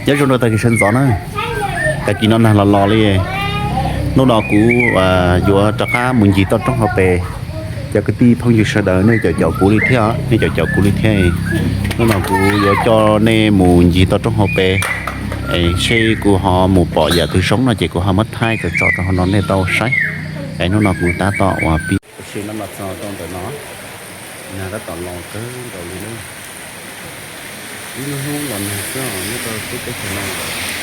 Nyob zoo rau tag kis sawv ntxov na, tag kis no nag los los li. Hnub no kuv yuav rov qab mus ncig toj roob hauv pes. Cov kwv tij phooj ywg sawv daws nej caum caum kuv li thiab, nej caum caum kuv li thiab. Hnub no kuv yuav coj nej mus ncig toj roob hauv pes, seb kuv ho mus pom yam twg zoo no ces kuv ho muab thaij tso tso rau hauv no nej tau saib. Es hnub no kuv tab tom ua pib, tab sis no los txog rau ntawm no, nag tab tom los kawg nkaus li na. Ib lub hnub los nag xwb os nyob rau lub teb chaws no.